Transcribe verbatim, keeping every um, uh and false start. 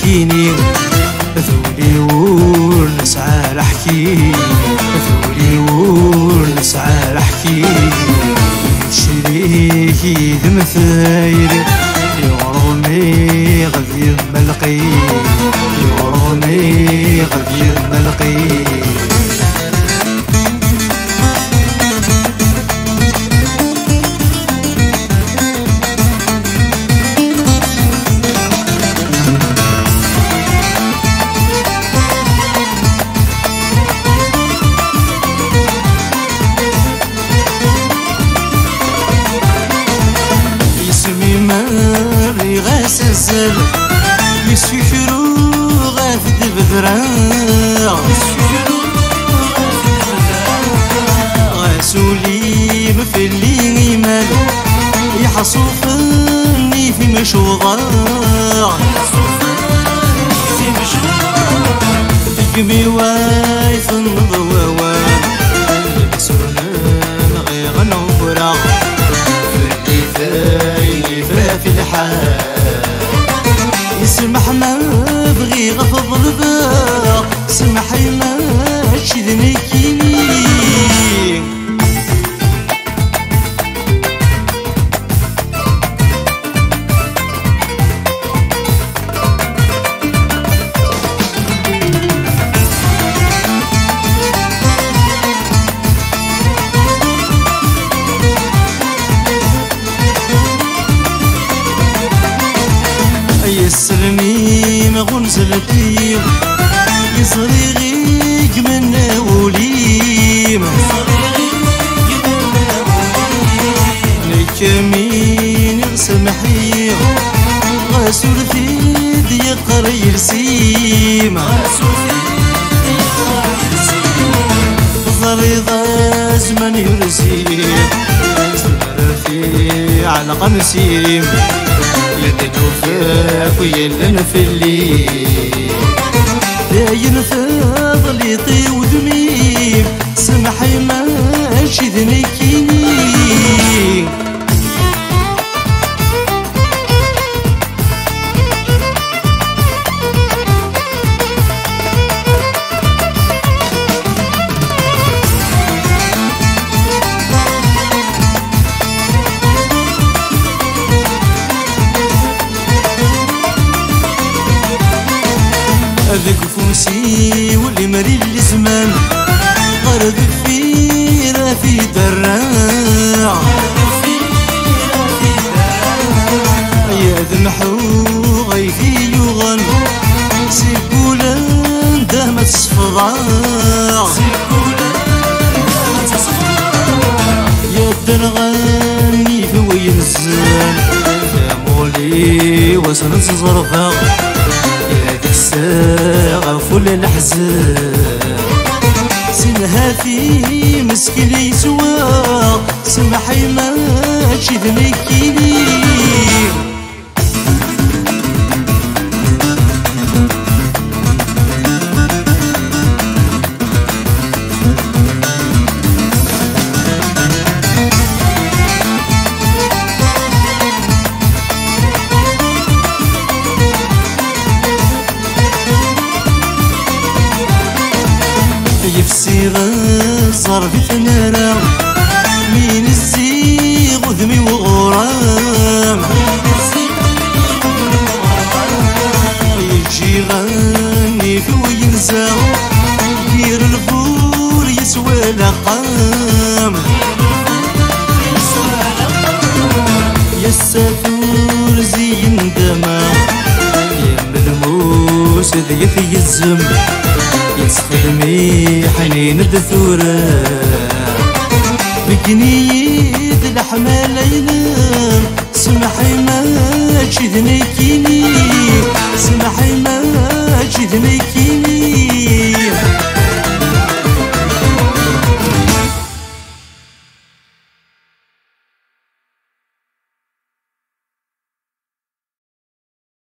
Ini, tuli ur nesɛa ara ḥki, tuli ur nesɛa ara ḥki. Ccrik yid-m tayri, yuɣ-mi ɣef yemma lqim, yuɣ-mi ɣef yemma lqim. Isem-im rriɣ-as azal, yessekru ɣef d-bedreɣ. Ɣas ul-im fell-i imal, iḥṣufen i t-mcuḍeɣ. Deg-m i way tenneḍ wawal, lmesulem ɣiɣ nɣureɣ. Fell-i tayri ɣef lḥal. Ismaḥ ma bɣiɣ ad t-ḍelbeɣ, smaḥ-i mačči d nekkini. Yesselmim ɣunzel-agi, yeẓri ɣigmen ul-im. Nekk am iniɣ semmeḥ-iyi, ɣas ur t-id-yeqqar yiles-im. Teẓriḍ azman yurez-iyi, tezmer fiɛel qamsim, yedden ufak yellan fell-i. Dayen teḍliḍ i wudem-im, semmeḥ-i mačči d nekkini. Deg ufus-iw lemri n zzman, ɣer deffir ad t-id-rreɣ. Ad mḥuɣ ayen yuɣen seg wul anda ma tesfeḍeɣ. Yadden ɣanni d wayen zzan, tamuli wasen ad ẓerbeɣ. Ad kseɣ ɣef ul leḥzen, sinhati meskin yeswa. Semmeḥ-i mačči d nekkini. Yefsi ẓẓerb i tnara, mi nezzi udem-iw ɣur-m. Yeǧǧiɣ nnif-iw yenza, yir lbur yeswa laqam. Yessa turzi yendama, yemlmus d yet yezzem, yettxedmi ḥnin-d tura. Beggen-iyi-d leḥmala-inem,